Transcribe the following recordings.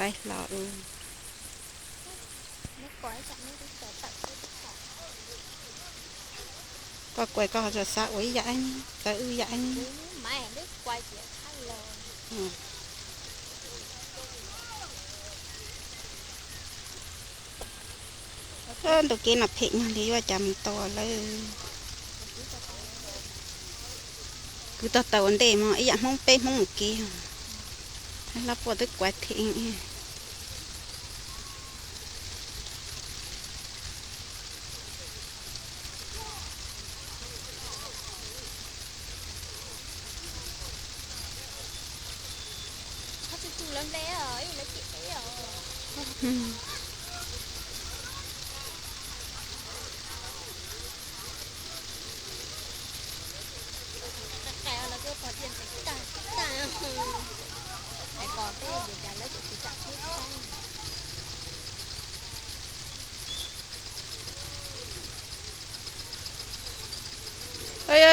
Hlo, koj kuas koj ho xav ua ib yam, txawv wb yam. Ntu kev no phem nyog li yuav cas mus tau lawm. Kwv tog taws ua ntej mas ib yam Hmoob peb Hmoob mus kev, hlob puaj twb kuav them.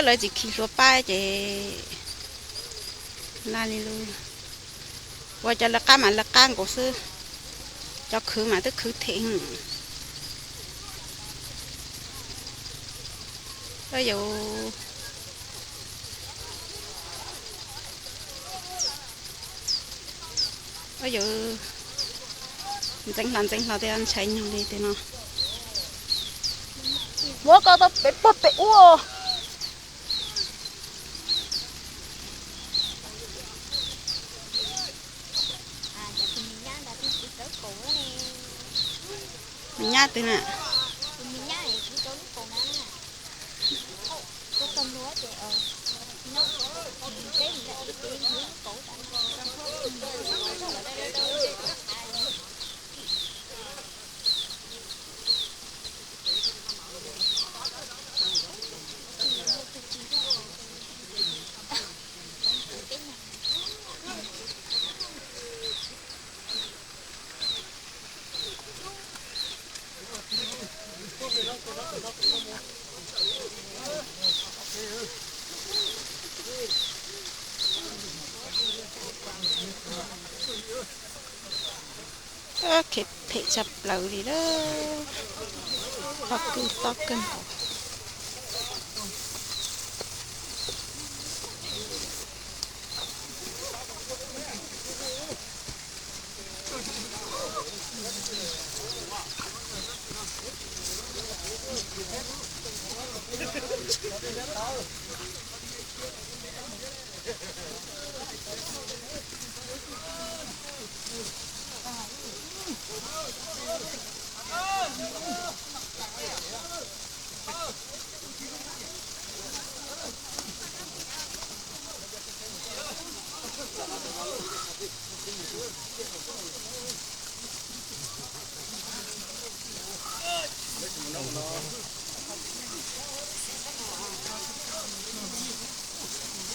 Lawv tsis khi hlua pab ces na li lawv ua cov lawv qab mas lawv qab nkaus xwb, cov khwv mas twb khwv them. Yus, yus ntxeev hlo ntxeev hlo tias ntshai nyuag li tias no. Muab koj tau pem pog pem ub. Nyab twg na? Phem tshaj plaws li lawm. Tob kawg tob kawg nkaus.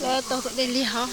Lawv tau kom dej liag hov.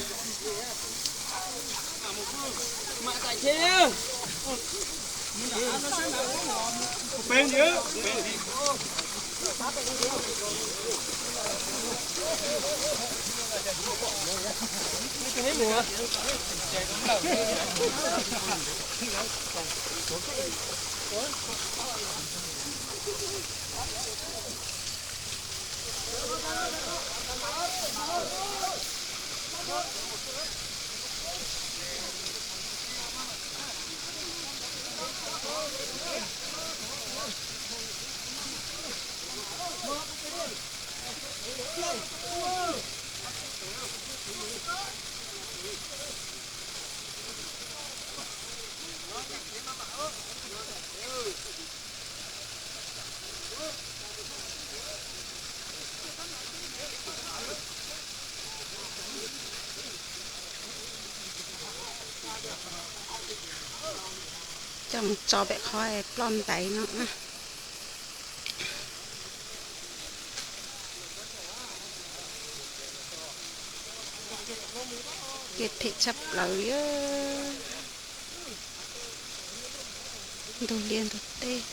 Coj mus tso pem qhov ploj ntais no na. Kev phem tshaj plaws li. Ntug liaj ntug teb.